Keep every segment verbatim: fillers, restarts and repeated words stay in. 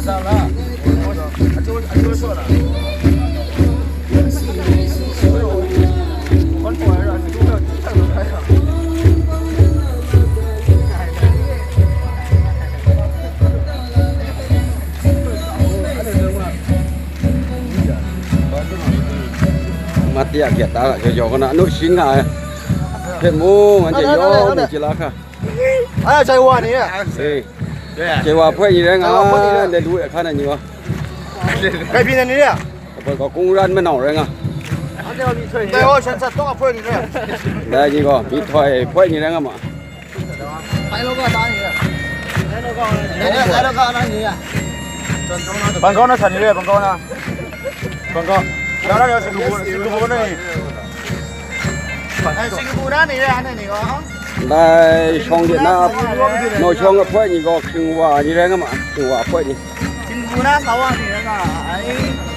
Mati a gyat ta, jaw jaw kaw na, anu shi nga ai. Hpe mung, anhte yawng mung chye la hkra. Aya, jai wa ni e. Eh. Jai wa hpoi ni rai nga, jai wa hpoi ni rai. Let lu e hkan ai ni gaw. Kai pyi na ni re? Hpoi gaw kungran manau rai nga. Dai gaw shan sat tawng a hpoi ni re? Dai ni gaw, myihtoi hpoi ni rai nga ma. Bang kau na sa ni re, bang kau na. Bang kau. Ya na ya, Singapore, Singapore na ni. Ai, Singapore na ni re, ane ni gaw. Dai shawng de na, no shawng a hpoi ni gaw hkring wa ni rai nga ma, hkring wa hpoi ni. Singapore na sa wa ni rai nga ai.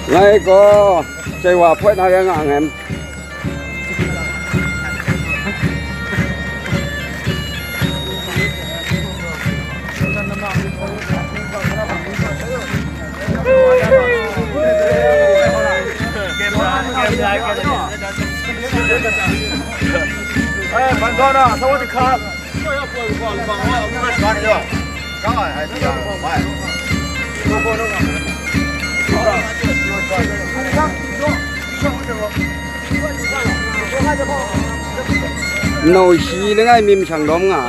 Ngai gaw, jai wa hpoi na rai nga ngai. Eh, ဘန်ကောက်နော် အစောတခါ Nau shi langai mi mashang lawm nga.